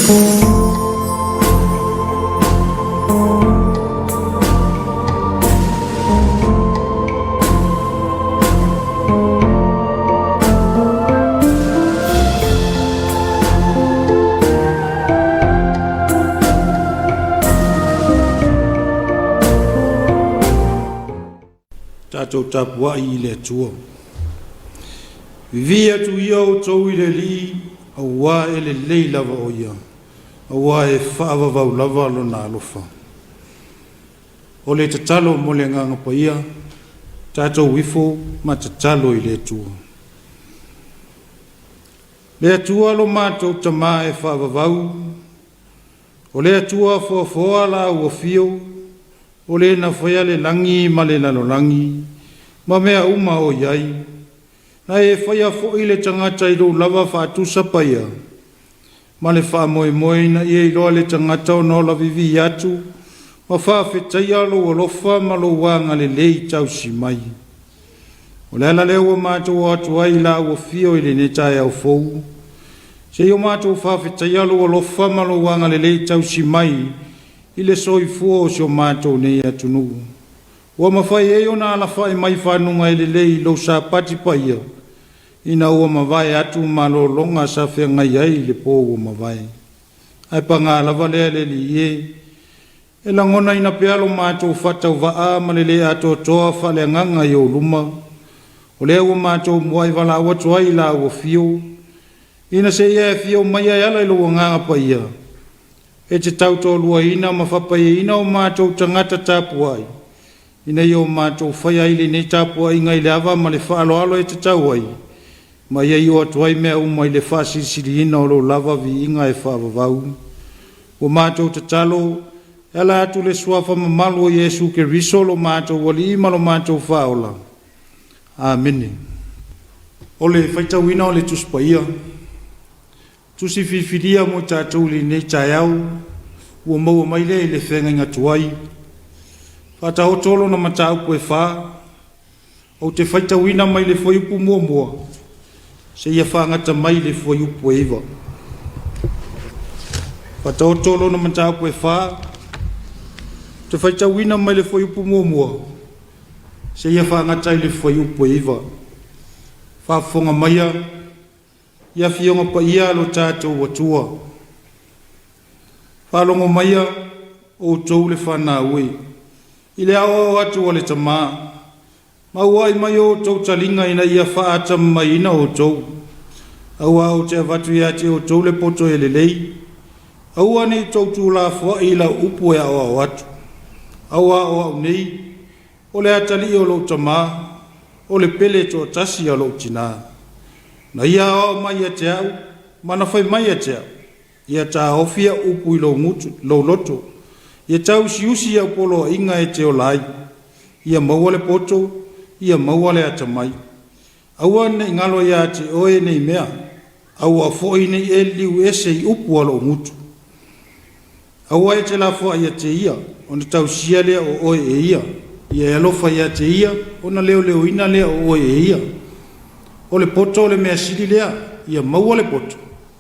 Tatou tapuai i le Atua. Vivii atu ia outou i le Alii, auā e lelei lava o ia, auā e faavavau lava lona alofa. O le tatalo mo le Agaga Paia, tatou ifo ma tatalo i le Atua. Le Atua lo matou Tamā e faavavau, o le Atua foafoa la ua fio, o le na faia le lagi ma le lalolagi, ma mea uma o i ai, na e faia foi le tagata i lou lava faatusa paia, ma le faamoemoe ina ia iloa le tagata ona ola vivii atu ma faafetaia lou alofa ma lou agalelei tausi mai. O le ala lea ua matou o atu ai i la ua fio i lenei taeao fou, se i o matou faafetaia lou alofa ma lou agalelei tausi mai i le soifua o si o matou nei atunuu, ua mafai ai ona alafai mai fanuga e lelei i lou sapati paia, ina ua mavae atu malologa sa feagai ai i le po ua mavae. Ae paga lava lea le Alii e, e lagonaina pea lo matou faatauvaa ma le le atoatoa faaleagaga i ou luma, o lea ua matou muai valaau atu ai i la ua fio, ina se i e afio mai e ala i lou Agaga Paia, e te tautoaluaina ma faapaiaina o matou tagata tapuai, ina ia o matou faia ai lenei tapuaiga i le ava ma le faaaloalo e tatau ai, ma ia iu atu ai mea uma i le faasilisiliina o lou lava viiga e faavavau. Ua matou tatalo, e ala atu le suafa mamalu o Iesu Keriso lo matou Alii ma lo matou Faaola. Amene. O le faitauina o le Tusi Paia, Tusi filifilia mo i tatou i lenei taeao, ua maua mai lea i le feagaiga tuai. Faataoto lona mataupu e fa, ou te faitauina mai le fuaiupu muamua seia faagata mai le fuaiupu e 9. Faataoto lona mataupu e fa, ou te faitauina mai le fuaiupu muamua seia faagata i le fuaiupu e 9. Faafofoga maia i afioga paia a lo tatou Atua. Faalogo maia outou le fanau e, i le aoao atu a le Tamā, ma ua'i mai o outou taliga ina ia faatamamaiina outou. Aua ou te avatu ia te outou le poto e lelei, aua ne i tou tuulafoa'i i lau upu e aoao atu. Aua o au nei, o le atalii o lou tamā, o le pele toatasi a lou tinā. Na ia aoao mai ia te au, ma na fai mai ia te au, Ia taofi au upu i lou gutu, lou loto, ia tauusiusi au poloaiga e te ola ai. Ia maua le poto, ia maua le atamai. Aua ne i galo ia te oe nei mea, aua foi ne i e liliu ese i upu a lou gutu. Aua e te lafoai ia te ia, ona tausia lea o oe e ia. Ia e alofa ia te ia, ona leoleoina lea o oe e ia. O le poto o le mea sili lea, ia maua le poto.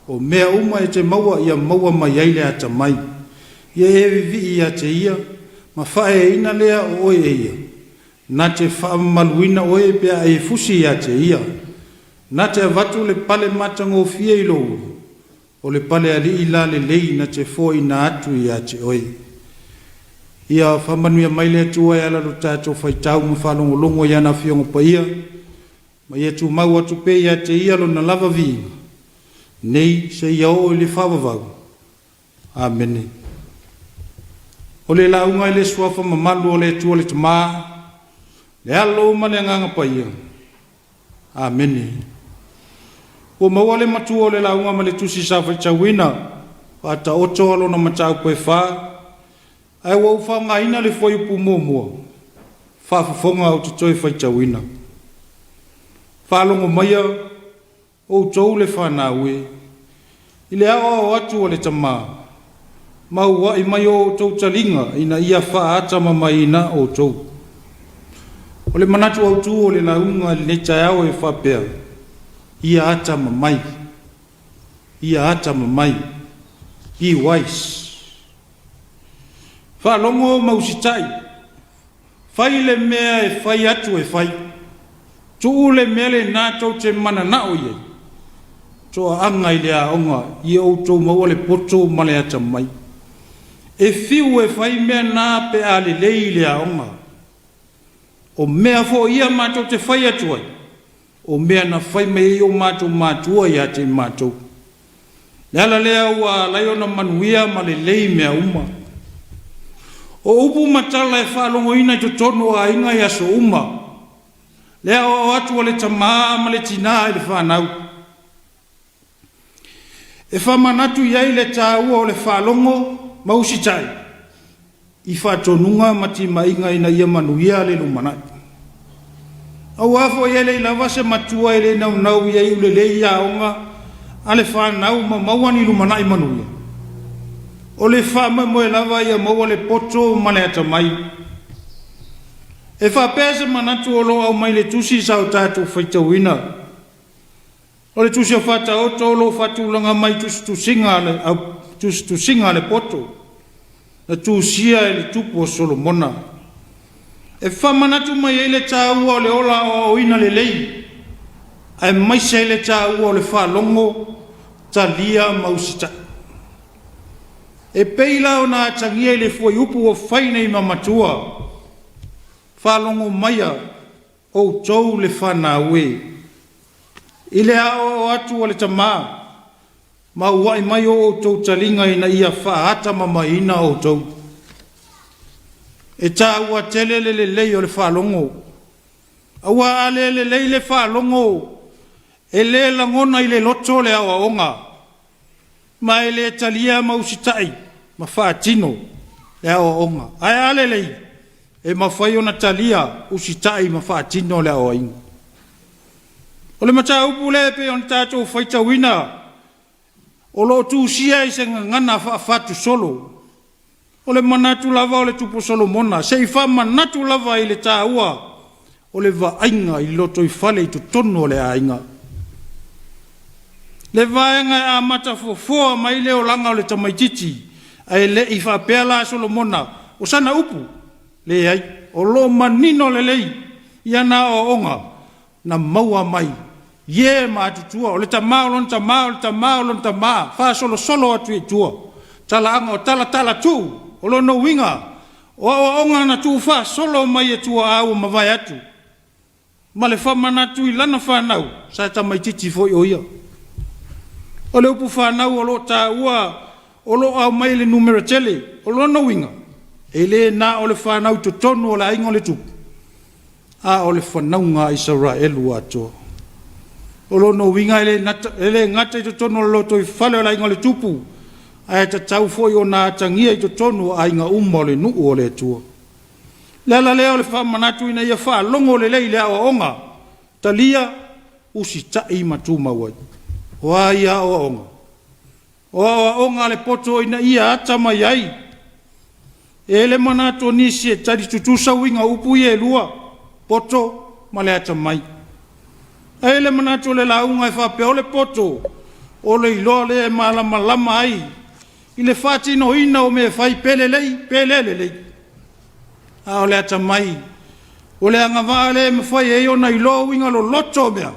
O mea uma e te maua ia maua mai ai le atamai. Ia e vivii ia te ia, ma faaeaina lea o oe e ia. Na te faamamaluina oe pe a e fusi ia te ia. Na te avatu le pale matagofie i lou ulu. O le pale alii la lelei na te foaina atu ia te oe. Ia faamanuia mai le Atua e ala lo tatou faitau ma faalogologo i ana Afioga Paia, ma ia tumau atu pea ia te Ia Lona lava viiga, nei seia oo i le faavavau. Amene. O le lauga i le Suafa mamalu o le Atua le Tamā, le Alo ma le Agaga Paia. Amene. Ua maua le matua o le lauga ma le tusi sa faitauina, faataoto a lona mataupu e fa, ae ua ou faaaogaina le fuaiupu muamua, faafofoga ou te toe faitauina. Faalogo maia outou le fanau e, i le aoao atu a le Tamā, ma ua'i mai o outou taliga ina ia faatamamaiina outou. O le manatu autū o le lauga i lenei taeao e faapea, ia atamamai, ia atamamai. Be wise. Faalogo ma usitai. Fai le mea e fai atu e fai. Tuu le mea lena tou te mananao i ai. Toaaga i le aoga ia outou maua le poto ma le atamai. E fiu e fai mea na pe a lelei le aoga. O mea foi ia matou te fai atu ai, o mea na fai mai ai o matou matua ia te matou. Le ala lea ua ala ai ona manuia ma lelei mea uma. O upu ma tala e faalogoina i totonu o aiga i aso uma, le aoao atu a le tama ma le tina i le fanau. E faamanatu i ai le taua o le faalogo ma usitai i faatonuga ma timaiga ina ia manuia le lumanai. Aua foi e le i lava se matua e le naunau ia iu lelei i aoga a le fanau ma maua ni lumanai manuia. O le faamoemoe lava ia maua le poto ma le atamai. E faapea se manatu o lo o aumai i le tusi sa o tatou faitauina. O le tusi o Faataoto o lo o faatulaga mai i tusitusiga a le, au, tusitusiga a le poto na tusia e le tupu o Solomona. E faamanatu mai ai le taua o le ola aoaoina lelei, aemaise ai le taua o le faalogo, talia ma usitai. E pei la ona atagia i le fuaiupu ua fai nei ma matua, faalogo maia outou le fanau e, i le aoao atu a le tama, ma ua'i mai o outou taliga ina ia faatamamaiina outou. E taua tele le lelei o le faalogo, aua a le lelei le faalogo, e le lagona i le loto le aoaoga, ma e le talia ma usitai ma faatino le aoaoga. Ae a lelei, e mafai ona talia, usitai ma faatino le aoaiga. O le mataupu lea e pei ona tatou faitauina, o lo o tusia i se gagana faafatusolo. O le manatu lava o le Tupu Solomona, se i faamanatu lava i le taua o le vaaiga i lotoifale i totonu o le aiga. Le vaega e amata fofoa mai le olaga o le tamaitiiti, ae le i faapea la Solomona, o sana upu, leai, o lo o manino lelei i ana aoaoga na maua mai i e matutua, o le tama o lona tama, o le tama o lona tama, faasolosolo atu i tua, talaaga o talatalatuu, o lona uiga, o aoaoga na tuufaasolo mai e tuaa ua mavae atu, ma le faamanatu i lana fanau, sa tamaitiiti foi o ia. O le upu fanau o lo o taua o lo o aumai i le numera tele. O lona uiga, e le na o le fanau i totonu o le aiga o le tupu, a o le fanauga a Isaraelu atoa. O lona uiga e le gata, e le gata i totonu o le lotoifale o le aiga o le tupu, ae tatau foi ona atagia i totonu o aiga uma o le nuu o le Atua. Le ala lea o le faamanatu ina ia faalogo lelei i le aoaoga, talia, usitai ma tumau ai. O a ia aoaoga? O aoaoga a le poto ina ia atamai ai. E i ai le manatu o nisi e tali tutusa uiga o upu ia e lua, poto ma le atamai. Ae i ai le manatu o le lauga e faapea o le poto, o le iloa lea e malamalama ai i le faatinoina o mea e fai pe lelei pe le lelei. A o le atamai, o le agavaa lea e mafai ai ona iloa uiga loloto o mea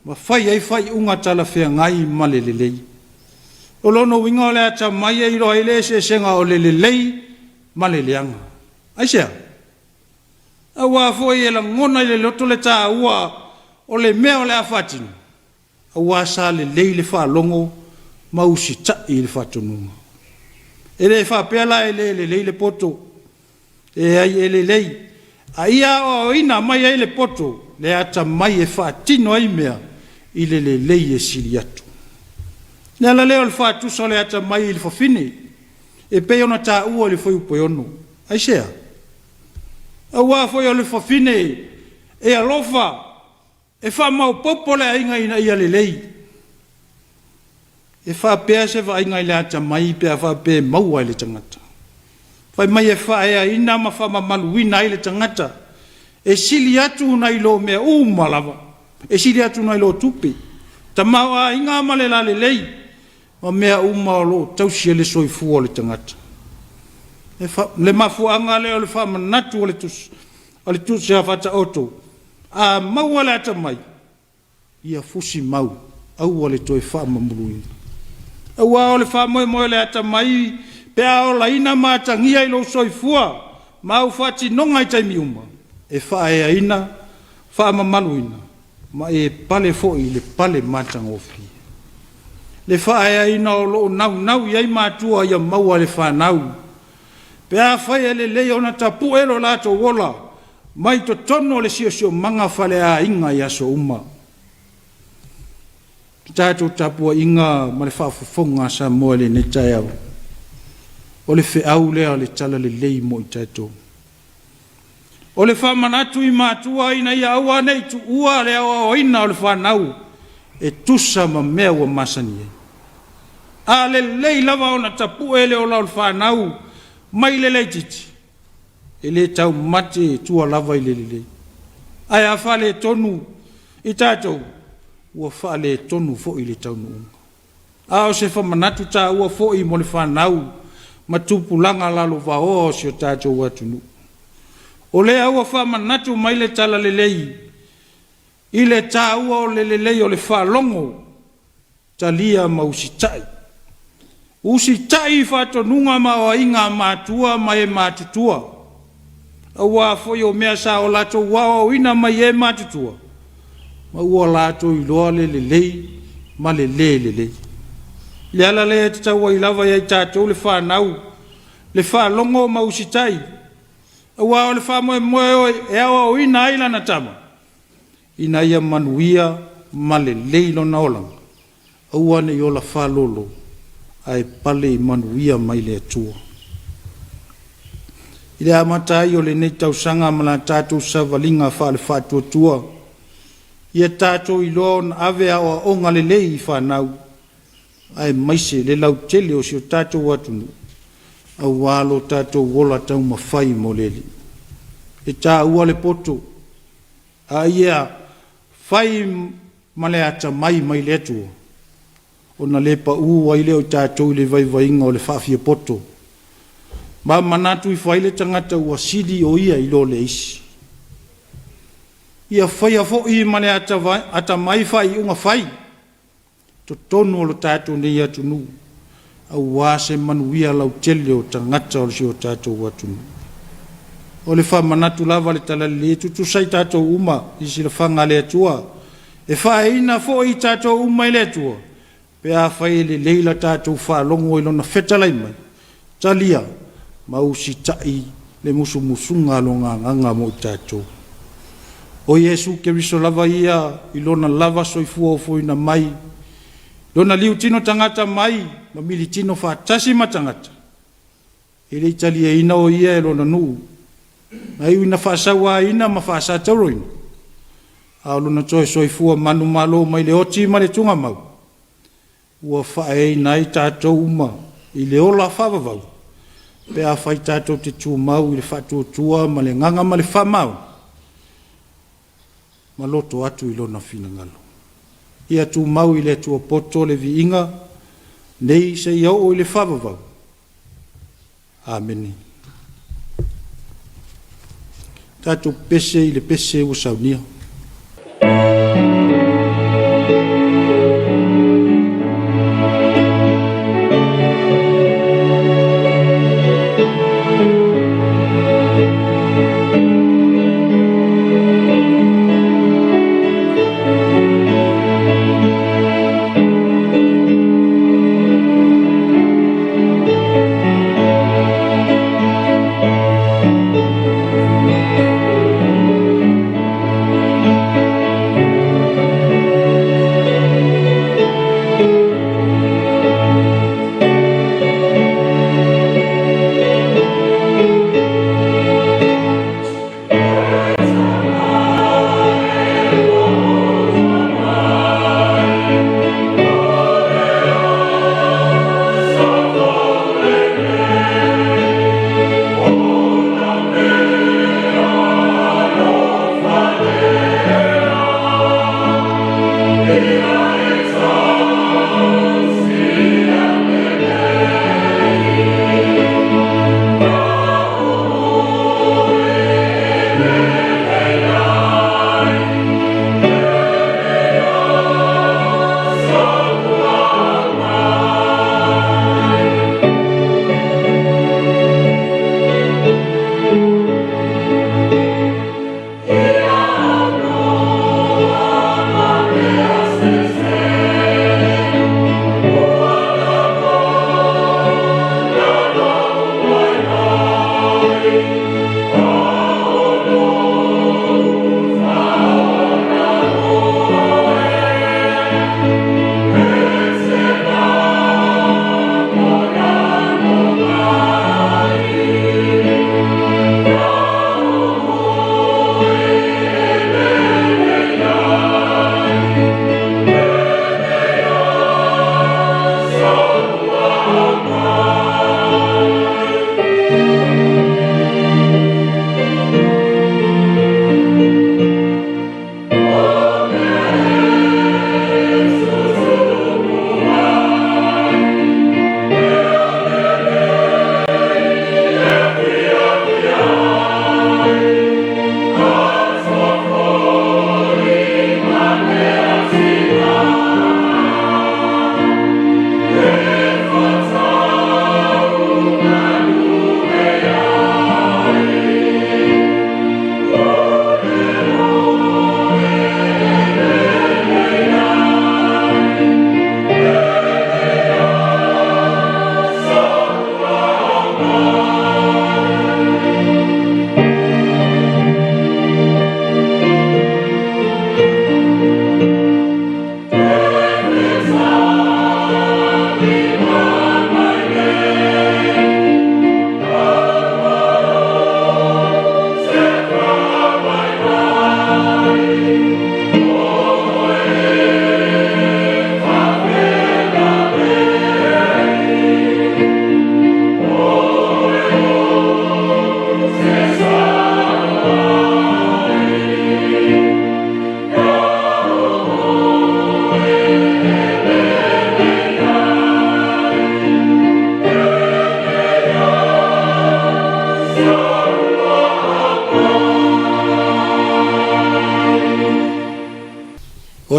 ma fai ai faaiuga talafeagai ma le lelei. O lona uiga o le atamai e iloa ai le eseesega o le lelei ma le leaga. Aisea? Aua foi e lagona i le loto le taua o le mea o le a faatino, aua sa lelei le faalogo ma usitai i le faatonuga. E le faapea la e le lelei le poto. Leai, e lelei. A ia aoaoina mai ai le poto le atamai e faatino ai mea i le lelei e sili atu. O le ala lea o le faatusa o le atamai i le fafine, e pei ona taua i le Fuaiupu e 6. Aisea? Aua foi o le fafine e alofa E faamaopoopo le aiga ina ia lelei. E faapea se vaaiga i le atamai pe a faapea e maua e le tagata. Fai mai e faaeaina ma faamamaluina ai le tagata, e sili atu nai lo mea uma lava, e sili atu nai lo tupe, tamaoaiga ma le lalelei. ma mea uma o lo o tausi ai le soifua o le tagata. Le mafuaaga lea o le faamanatu o le Tusi, o le Tusi a Faataoto, a maua le atamai, ia fusi mau, aua le toe faamamuluina. Aua o le faamoemoe o le atamai pe a olaina ma atagia i lou soifua ma au faatinoga i taimi uma, e faaeaina, faamamaluina ma e pale foi i le pale matagofie. Le faaeaina o lo o naunau i ai matua ia maua e le fanau, pe afai e lelei ona tapue lo latou ola mai totonu o le siosiomaga faaleaiga i aso uma. Le tatou tapuaiga ma le faafofoga a Samoa i lenei taeao, o le feau lea o le Talalelei mo i tatou. O le faamanatu i matua ina ia aua ne i tuua le aoaoina o le fanau e tusa ma mea ua masani ai. A lelei lava ona tapue le ola o le fanau mai le laitiiti, e le taumate e tua lava i le lelei. Ae a faaletonu i tatou, ua faaletonu foi le taunuuga. A o se faamanatu taua foi mo le fanau ma tupulaga lalovaoa o si o tatou atunuu. O lea ua faamanatu mai le Talalelei i le taua o le lelei o le faalogo, talia ma usitai. Usitai i faatonuga ma aoaiga a matua ma e matutua, aua foi o mea sa o latou aoaoina mai e matutua, ma ua latou iloa le lelei ma le le lelei. O le ala lea e tatau ai lava ia i tatou le fanau le faalogo ma usitai, aua o le faamoemoe e aoaoina ai lana tama, ina ia manuia ma lelei lona olaga, aua ne i ola faalolo, ae pale i manuia mai le Atua. I le amata ai o lenei tausaga ma la tatou savaliga faale-faatuatua, ia tatou iloa ona ave aoaoga lelei i fanau, aemaise le lautele o si o tatou atunuu, aua lo tatou ola taumafai mo le Alii. E taua le poto, a ia fai ma le atamai mai le Atua, ona le pau ai lea o tatou i le vaivaiga o le faafiapoto, ma manatu ifo ai le tagata ua sili o ia i lo le isi. Ia faia foi ma le atamai faaiuga fai totonu o lo tatou nei atunuu, aua se manuia lautele o tagata o si o tatou atunuu. O le faamanatu lava o le Talalelei e tutusa i tatou uma i silafaga a le Atua, e faaeaina foi i tatou uma e le Atua, pe afai e lelei la tatou faalogo i Lona fetalai mai, talia ma usitai le musumusuga a Lona Agaga mo i tatou. O Iesu Keriso lava ia i Lona lava soifua ofoina mai, Lona liutino tagata mai ma militino faatasi ma tagata, e le i taliaina o Ia e Lona nuu, na iu ina faasauaina ma faasatauroina, a o Lona toe soifua manumalo mai le oti ma le tugamau, ua faaeaina ai tatou uma i le ola faavavau, pe afai tatou te tumau i le faatuatua ma le agaga ma le faamaoni, ma loto atu i Lona finagalo. Ia tumau i le Atua poto le viiga, nei seia oo i le faavavau. Amene. Tatou pese i le pese ua saunia.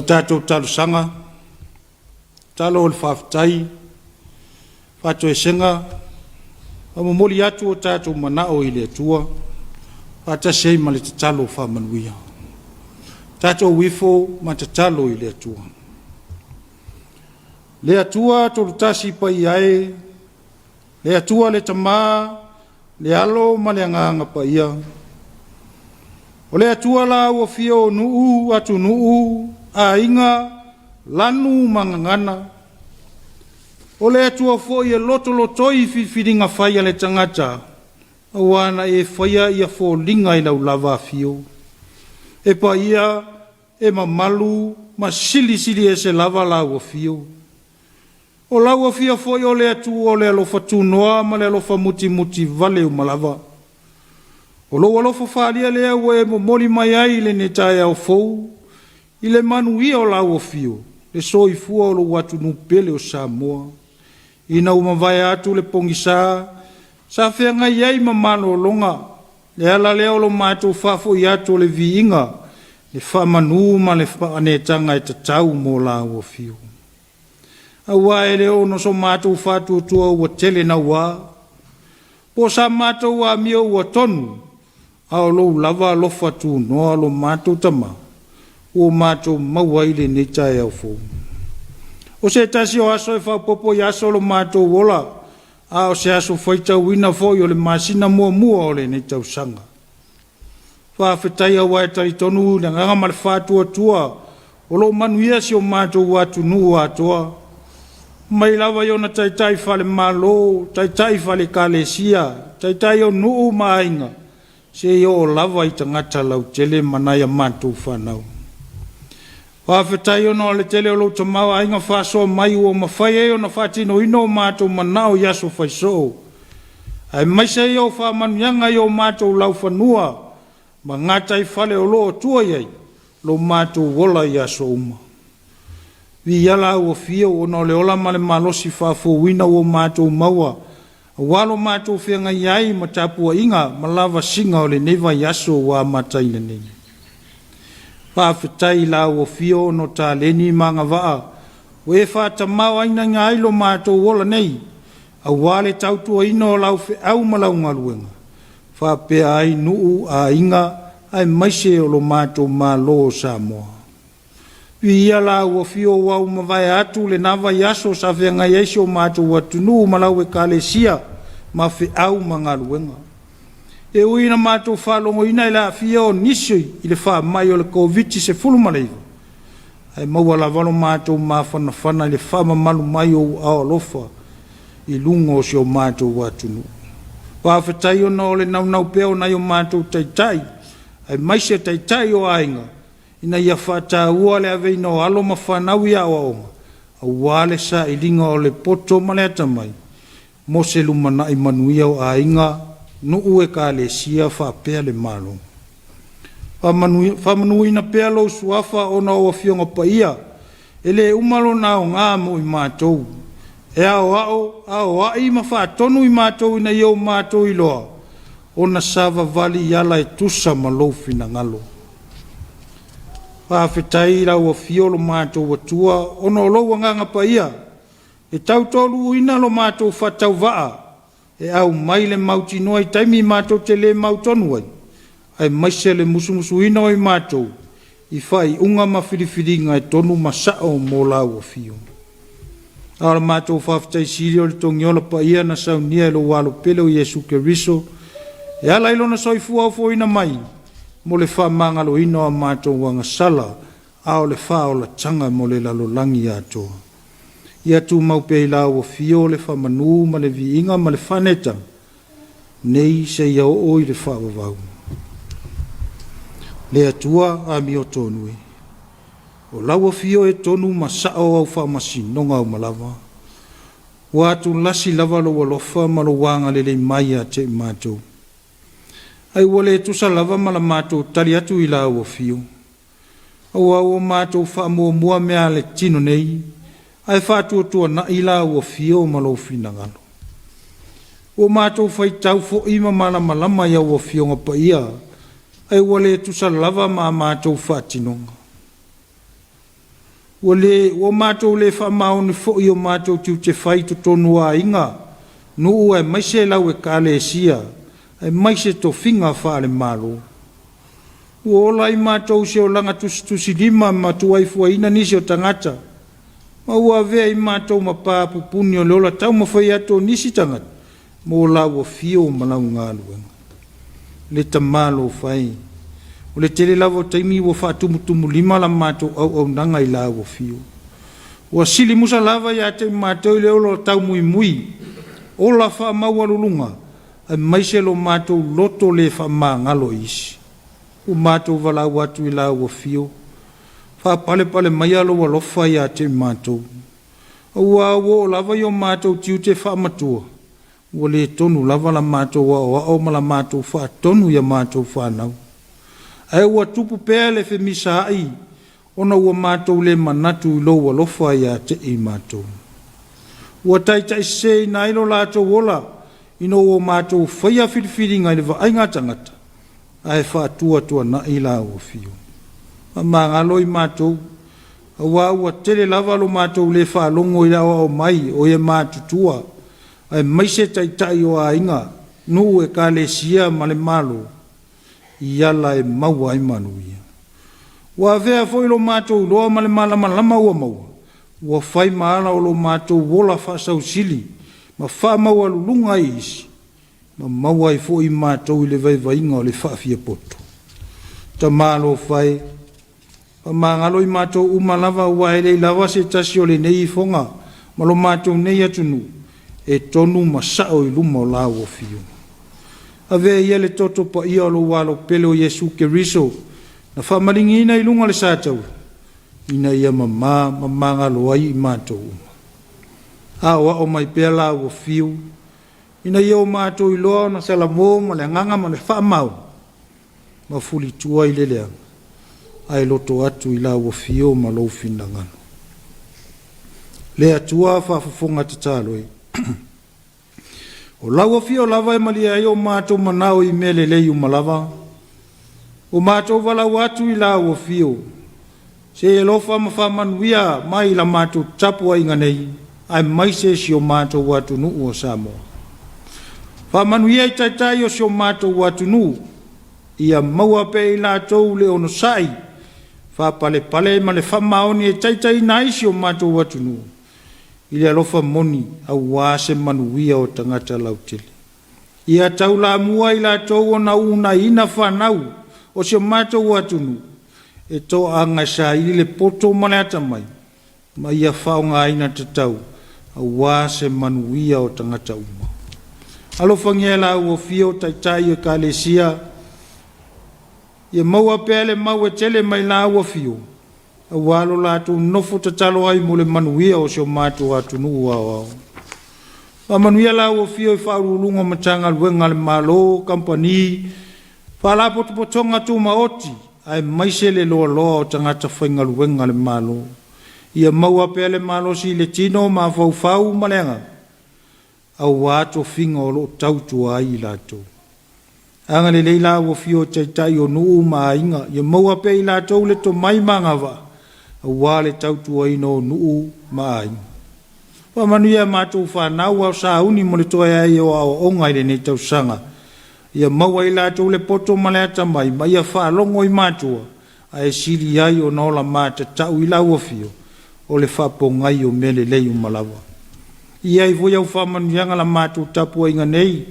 O tatou talosaga, tatalo o le faafetai, faatoesega ma momoli atu o tatou manao i le Atua, faatasi ai ma le tatalo faamanuia. Tatou ifo ma tatalo i le Atua. Le Atua Tolutasi Paia e, le Atua le Tama, le Alo ma le Agaga Paia. O le Atua la ua fia o nuu, atunuu, aiga, lanu ma gagana. O le Atua foi e lotolotoi i filifiliga fai a le tagata, aua na e faia ia foliga i lau lava afio. E paia, e mamalu ma silisili ese lava lau afio. O lau Afio foi o le Atua o le alofa tunoa ma le alofa mutimuti vale uma lava. O lou alofa faaalia lea ua e momoli mai ai i lenei taeao fou, i le manuia o lau Afio, le soifua o lou atunuu pele o Samoa. Ina ua mavae atu le pogisa, sa feagai ai ma malologa, le ala lea o lo matou faafoi atu o le viiga, le faamanu ma le faaneetaga e tatau mo lau Afio. Aua e le ono so matou faatuatua ua tele naua, po o sa matou amio ua tonu, a o lou lava alofa tunoa lo matou Tama, ua matou maua ai lenei taeao fou. O se tasi o aso e faaopoopo i aso o lo matou ola, a o se aso faitauina foi o le masina muamua o lenei tausaga. Faafetai aua e talitonu i le agaga ma le faatuatua o lo o manuia si o matou atunuu atoa, mai lava i ona taitai faale-Malo, taitai faale-Ekalesia, taitai o nuu ma aiga, seia oo lava i tagata lautele ma nai a matou fanau. Faafetai ona o le tele o lou tamaoaiga faasoa mai ua mafai ai ona faatinoina o matou manao i aso faisoo, aemaise ai o faamanuiaga i o matou laufanua ma gataifale o lo o tua i ai lo matou ola i aso uma. Viia lau Afio ona o le ola ma le malosi faafouina ua matou maua, aua lo matou feagai ai ma tapuaiga ma lavasiga o lenei vaiaso ua amataina nei. Faafetai i lau Afio ona o taleni ma agavaa ua e faatamaoaigaina ai lo matou ola nei, aua le tautuaina o lau feau ma lau galuega, faapea ai nuu, aiga, aemaise o lo matou Malo o Samoa. Viia lau Afio ua ua mavae atu lena vaiaso sa feagai ai si o matou atunuu ma lau Ekalesia ma feau ma galuega. E ui ina matou faalogoina i le aafia o nisi i le faamai o le Koviti-19, ae maua lava lo matou mafanafana i le faamamalu mai o ou aao alofa i luga o si o matou atunuu. Faafetai ona o le naunau pea o nai o matou taitai, aemaise taitai o aiga, ina ia faataua le aveina o alo ma fanau i aoaoga, aua le sailiga o le poto ma le atamai mo se lumanai manuia o aiga, nuu, ekalesia faapea le Malo. Faamanuina pea lou suafa ona o Afioga Paia, e le uma lona aoga mo i matou, e aoao, aoai ma faatonu i matou ina ia o matou iloa ona savavali i ala e tusa ma lou finagalo. Faafetai i lau Afio lo matou Atua ona o lou Agaga Paia, e tautoaluaina lo matou faatauvaa e aumai le mautinoa i taimi matou te le mautonu ai, aemaise le musumusuina o i matou i faaiuga ma filifiliga e tonu ma sao mo lau Afio. A o le matou faafetai sili o le togiola paia na saunia e lou Alo pele o Iesu Keriso e ala i lona soifua ofoina mai mo le faamagaloina o a matou agasala, a o le faaolataga mo le lalolagi atoa. Ia tumau pea i lau Afio le faamanu ma le viiga ma le faaneetaga, nei seia oo i le faavavau. Le Atua amiotonu e, o lau Afio e tonu ma sao au faamasinoga uma lava. Ua atulasi lava lou alofa ma lou agalelei mai ia te i matou. Ai ua le tusa lava ma la matou tali atu i lau Afio. Aua ua matou faamuamua mea a le tino nei, ae faatuatuanai lau Afio ma lou finagalo. Ua matou faitau foi ma malamalama i au Afioga Paia, ae ua le tusa lava ma a matou faatinoga. Ua le, ua matou le faamaoni foi i o matou tiute fai i totonu o aiga, nuu aemaise lau Ekalesia, aemaise tofiga faale-Malo. Ua ola ai matou i se olaga tusitusilima ma tuaifuaina nisi o tagata, ma ua avea ai matou ma pa pupuni o le ola taumafai atu o nisi tagata mo lau afio ma lau galuega. Le Tama alofa e, o le tele lava o taimi ua faatumutumulima la matou auaunaga i lau afio. Ua silimusa lava ia te matou i le ola taumuimui, ola faamaualuluga, aemaise lo matou loto le faamagalo i isi. Ua matou valaau atu i lau afio, faapalepale maia lou alofa ia te matou. Aua ua oo lava i o matou tiute faamatua, ua le tonu lava la matou aoao ma la matou faatonu i a matou fanau. Ae ua tupu pea le femisaai ona ua matou le manatu i lou alofa ia te i matou. Ua taitaiseseina ai lo latou ola ina ua matou faia filifiliga i le vaaiga a tagata, ae faatuatuanai lau afio. Faamagalo i matou, aua ua tele lava lo matou le faalogo i le aoao mai o e matutua, aemaise taitai o aiga, nuu, ekalesia ma le Malo, i ala e maua ai manuia. Ua avea foi lo matou iloa ma le malamalama ua maua, ua fai ma ala o lo matou ola faasausili ma faamaualuluga ai i isi, ma maua ai foi matou i le vaivaiga o le faafiapoto. Tama alofa e, faamagalo i matou uma lava, aua e leai lava se tasi o lenei ifoga ma lo matou nei atunuu e tonu ma sao i luma o lau afio. Avea ia le toto paia o lou alo pele o Iesu Keriso na faamaligiina i luga o le sataua, ina ia mamā ma magalo ai i matou uma. Aoao mai pea lau afio, ina ia o matou iloa ona salamo ma le agaga ma le faamaoni, ma fulitua i le leaga, ae loto atu i lau afio ma lou finagalo. Le Atua faafofoga tatalo e, o lau afio lava e malie ai o matou manao i mea lelei uma lava, o matou valaau atu i lau afio, se alofa ma faamanuia mai la matou tapuaiga nei, aemaise si o matou atunuu o Samoa. Faamanuia i taitai o si o matou atunuu, ia maua pea i latou le onosai, faapalepale ma le faamaoni e taitaiina ai si o matou atunuu i le alofa moni aua se manuia o tagata lautele. Ia taulamua i latou ona uunaiina fanau o si o matou atunuu e toaaga e saili le poto ma le atamai, ma ia faaaogaina tatau aua se manuia o tagata uma. Alofagia e lau afio taitai o Ekalesia, ia maua pea le mau e tele mai lau afio, aua lo latou nofo tatalo ai mo le manuia o si o matou atunuu aoao. Faamanuia lau afio i Faauluuluga o Matagaluega a le Malo, Kamupani, Faalapotopotoga Tumaoti, aemaise le loaloa o tagata faigaluega a le Malo. Ia maua pea le malosi i le tino, mafaufau ma le agaga, aua tofiga o lo o tautua ai i latou. Agalelei lau afio i taitai o nuu ma aiga, ia maua pea i latou le tomai ma agavaa, aua le tautuaina o nuu ma aiga. Faamanuia a matou fanau ao sauni mo le toe ai o aoaoga i lenei tausaga. Ia maua i latou le poto ma le atamai, ma ia faalogo i matua, ae sili ai ona ola matatau i lau afio, o le faapogai o mea lelei uma lava. Ia i ai foi au faamanuiaga la matou tapuaiga nei,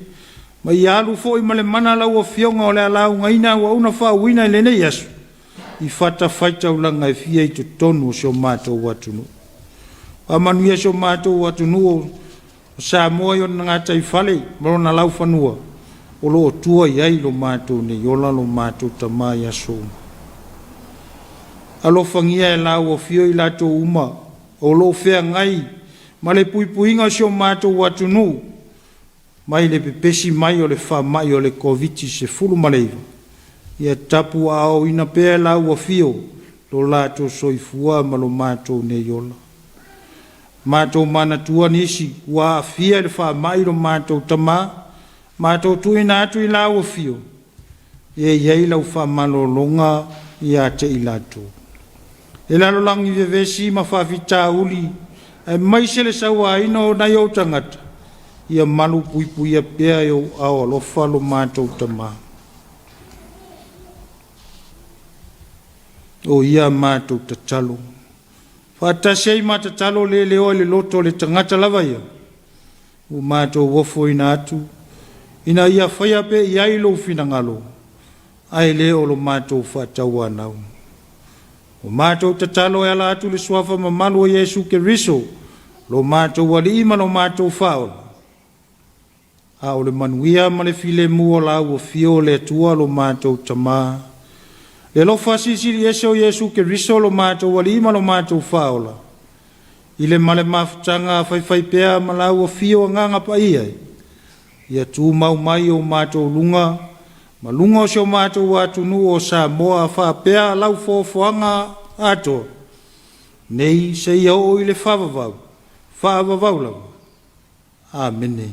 ma ia alu foi ma le mana lau afioga o le a laugaina auauna faauuina i lenei aso, i fatafaitaulaga e fia i totonu o si o matou atunuu. Faamanuia si o matou atunuu o Samoa i ona gataifale ma lona laufanua, o lo o tua i ai lo matou nei ola lo matou tama i aso uma. Alofagia e lau afio i latou uma o lo o feagai ma le puipuiga o si o matou atunuu mai le pepesi mai o le faamai o le Koviti-19, ia tapuaaoina pea e lau afio lo latou soifua ma lo matou nei ola. Matou manatua nisi ua aafia i le faamai lo matou tama, matou tuuina atu i lau afio, ia i ai lau faamalologa ia te i latou. Le lalolagi vevesi ma faafitauli, aemaise le sauaina o nai ou tagata, ia malu puipuia pea i ou aao alofa lo matou Tama. O ia matou tatalo. Faatasi ai ma tatalo le leoa i le loto o le tagata lava ia, ua matou ofoina atu, ina ia faia pea i ai lou finagalo, ae le o lo matou faatauanau. Ua matou tatalo e ala atu i le suafa mamalu o Iesu Keriso, lo matou Alii ma lo matou Faaola, a o le manuia ma le filemu o la ua fio o le Atua lo matou Tama, le alofa silisili ese o Iesu Keriso lo matou Alii ma lo matou Faaola, i le ma le mafutaga faifaipea ma la ua fio Agaga Paia, ia tumau mai o matou luga ma luga o si o matou atunuu o Samoa faapea lau foafoaga atoa, nei seia oo i le faavavau, faavavau lava. Amene.